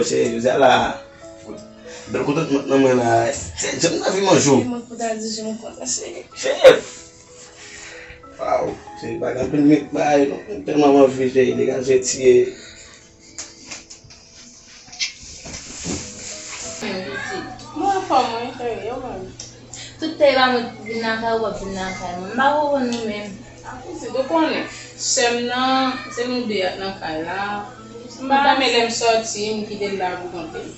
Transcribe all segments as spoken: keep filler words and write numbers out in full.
Cheri, jodi a la, bèl kontantman nan mwen la. Cheri, jan m nan vi manje w. Mwen kontan di je mwen kontan, cheri. Cheri! Waw, cheri, pa gen anpil minit bagay non. M tèlman anvi, cheri, degaje tiye. Mwen anfòm, wi, cheri, yo menm. Tout tan e pa mwen ki vin lakay ou, w ap vin lakay mwen. M pa konprann ou menm. Apitit, ou konnen, sè m nan, se nou de y ap nan kay la. M pa renmen lè m sòti, m kite l la pou kont li.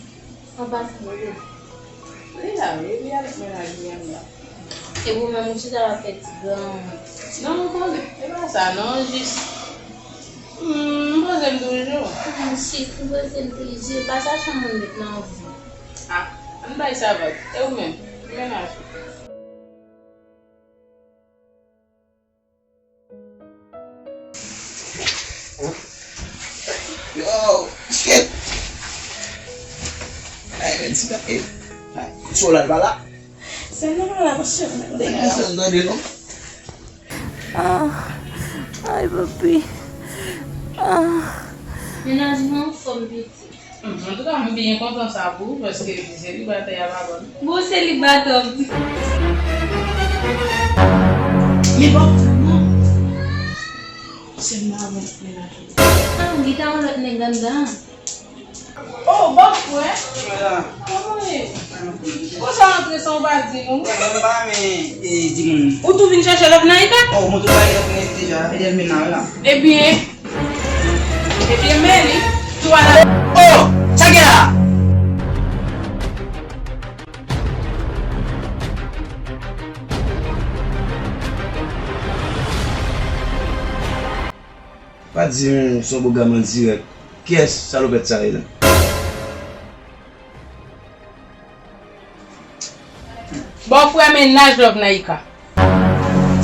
An pasan, bebe. Li la, wi, li avèk mennaj li anndan. E ou menm, ou chita w ap fè ti granmoun. Non, ou konnen, e pa sa, non, jis, mm, m poze m toujou. Mm, chis, m poze m toujou. Pa chache yon moun met nan vi. Ah, ann bay sa vag. E ou menm, ki mennaj ou? Yo, shit. Ay, men si ta, eh, ay, Solal pa la. Sè m nan pa la, paske m te... Ay, sè m tande non. Ah, ay, papi. Ah. Mennaj mwen anfòm, piti. Hmm, antouka, m byen kontan sa pou ou, paske selibatè a pa bon. Bon, selibatè w di. Men bòf, non. Sèlman avè mennaj ou. Ah, li ta yon lòt nèg anndan. Oh, bòf, wè. Kòman w ye? Konsa w antre san w pa di nou? Mwen pa renmen, eh, di moun. Ou tou vin chèche lòt Naïka? Oh, mwen tou bay lòt Naïka deja. E Delmina la. Ebyen, Ebyen, men li tou ala. Oh! Sa gen la? Pa di m se yon pwogram an dirèk. Kiyès salopèt sa ye la? Bòfrè mennaj Love Naïka.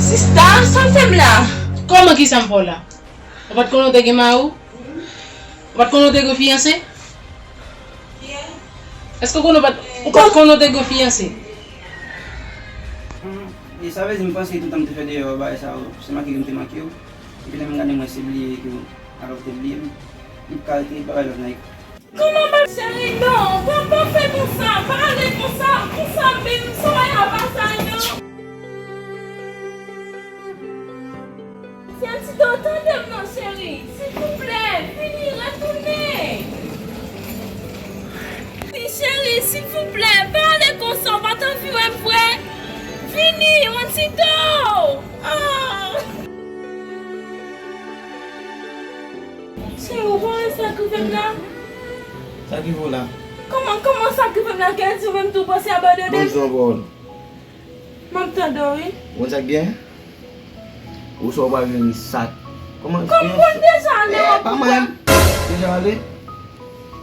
Sista, sa w fè m la? Kòman ki sa m fè w la? Ou pa t konnen w te gen mari w? Ou pa t konnen w te gen fiyanse? Èske w konnen w pa t, ou pa t konnen w te gen fiyanse? Hmm, e sa vle di m panse tout tan m te fè deyò bagay sa yo, se manke ke m te manke w. Epi lè m gade m wè se bliye ke w, alò w te bliye m. M ka rete bagay Love Naïka. Kòman ba cheri non, pa, pa fè konsa, pa ale konsa, konsa menm, sa w ap sa non. Sè Tito, tande m non cheri, silvouplè, vini, retounen. Vini cheri, silvouplè, pa ale konsa, w pa t anvi wè m vre. Vini, yon Tito. Oh. Cheri, ou pa wè sa k rive m la? Sa k rive w la? Kòman, kòman sa k rive m la? Kèdi ou menm tou panse abandone m? Bonjou, Paul. M ap tande w, wi. Ou konn sa k gen? Ou swa w pa jwenn sa k... Kòman? Kòm konn deja ale, eh, w ap pa manyen m. Deja ale?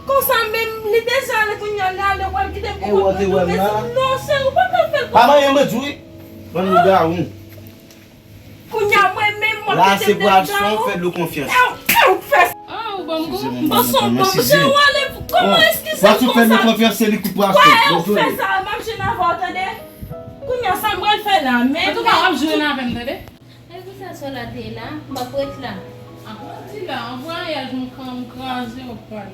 Konsa menm, li deja ale kounye a, li ale, w al kite m pou kont mwen tou. Non, cheri, ou pa ka fè l konsa. Pa manyen m, mwen di w, wi. Bann lougawou. Kounye a mwen menm m ap kite m deja. La se bwasyon, fè dlo konfyans. Ew, ew, fè sa. Ah, ou ban m gou. Eskize m, m ban m konfyans, eskize. Ou ale, kòman eskize m konsa? Bwasyon fè dlo konfyans, se li ki bwasyon. Wè, ou fè sa, m ap jwenn avè w, tande? Kounye a sa m pral fè la, men... Antouka, w ap jwenn avè m, tande? E pou sa Sola te la, m ap ret la. Ah, w ap di la, an vwayaj m kan m kraze w pral.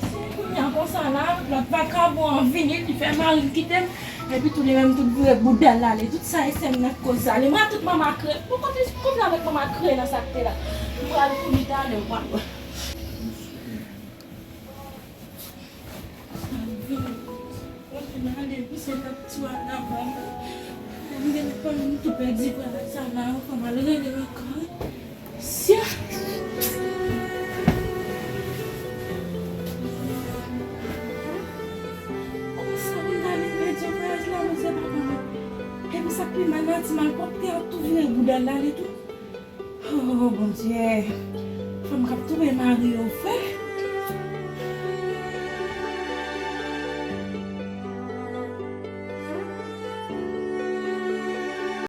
Se kounye a konsa la, lòt vakabon an vini, li fè mari l kite m. Epi tou li menm tou vire bouda l ale. Tout sa e sè m nan k koz sa. Li mwen tout manman kreye. Pou kote, kote avèk manman kreye nan sa k te la. M pral pou li talè, w pral wè. Sa vini. Mwen fin ale, pou se l ap tou al avan m. M gen pa m tou pèdi pral sa la ankò, m al rele l ankò. Sya! Konsa pou m ta vin pèdi yon vwayaj la, mizè papa mwen. Epi sa k pi mal la, ti malpwòpte a tou vire bouda l ale tou. Oh, Bondye. Fanm k ap touye mari yo vre.